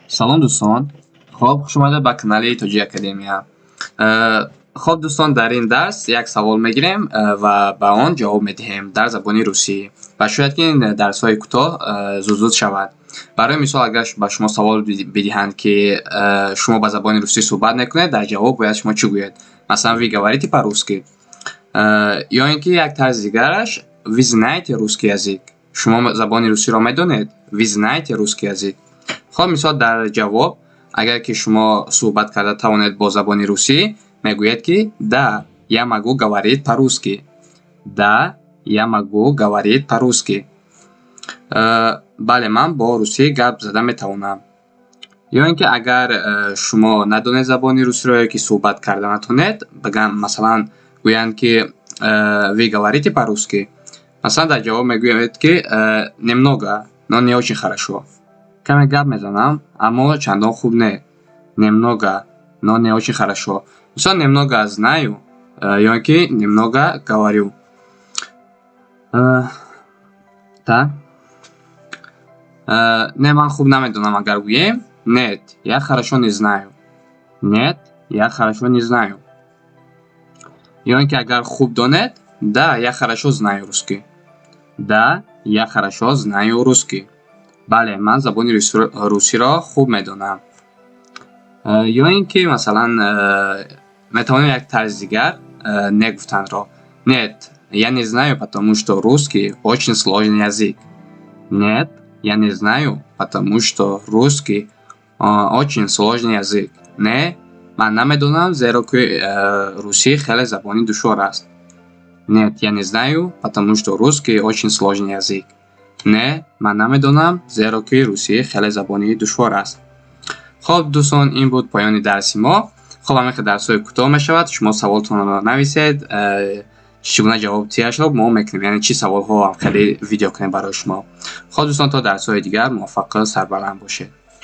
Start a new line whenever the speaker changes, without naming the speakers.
Салом, дӯстон! Хоб, хуш омадед ба канали Тоҷик Академия. Хоб, дӯстон, дар ин дарс як савол мегирем ва ба он ҷавоб медиҳем дар забони русӣ ва шояд ки ин дарсҳои кӯтоҳ зуд-зуд шавад. Барои мисол, агар ба шумо савол бидиҳанд, ки шумо ба забони русӣ суҳбат мекунед, дар ҷавоб бояд шумо чӣ гӯед? Масалан, вы говорите по-русски? Ё ин ки як тарзи дигараш: вы знаете русский язык? Шумо забони русиро медонед? Вы знаете русский язык? Хоб, мисол, дар ҷавоб, агар ки шумо суҳбат карда тавонед бо забони русӣ, мегӯед, ки да, я могу говорить по-русски. Да, я могу говорить по-русски. Бале, ман бо русӣ гап зада метавонам. Ё ин ки агар шумо надонед забони русиро ё ки суҳбат карда натонед, масалан, гӯянд, ки вы говорите по-русски? Масалан, дар ҷавоб мегӯед, ки немного, но не очень хорошо. Каме гап мезанам, аммо чандон хуб не. Немного, но не очень хорошо. Мисол, немного знаю ё ин ки немного говорю. Так, не, ман хуб намедонам агар гӯем: нет, я хорошо не знаю. Нет, я хорошо не знаю. Ё ин ки агар хуб донед: да, я хорошо знаю русский. Да, я хорошо знаю русский. Бале, ман забони русиро хуб медонам. Ё ин ки, масалан, метавонем як тарзи дигар не гуфтанро: нет, я не знаю, потому что русский очень сложный язык. Нет, я не знаю, потому что русский очень сложный язык. Не, ман намедонам, зеро ки русӣ хеле забони душвор аст. Нет, я не знаю, потому что русский очень сложный язык. Не, ман намедонам, зеро ки русӣ хеле забони душвор аст. Хоб, дӯстон, ин буд поёни дарси мо. Хоб, ҳамин хел дарсҳои кӯтоҳ мешавад. Шумо саволтонро нависед, чӣ гуна ҷавоб тияшро мо мекунем, яъне чӣ саволҳо хеле видео кунем барои шумо. Хоб, дӯстон, то дарсҳои дигар муваффақу сарбаланд бошед.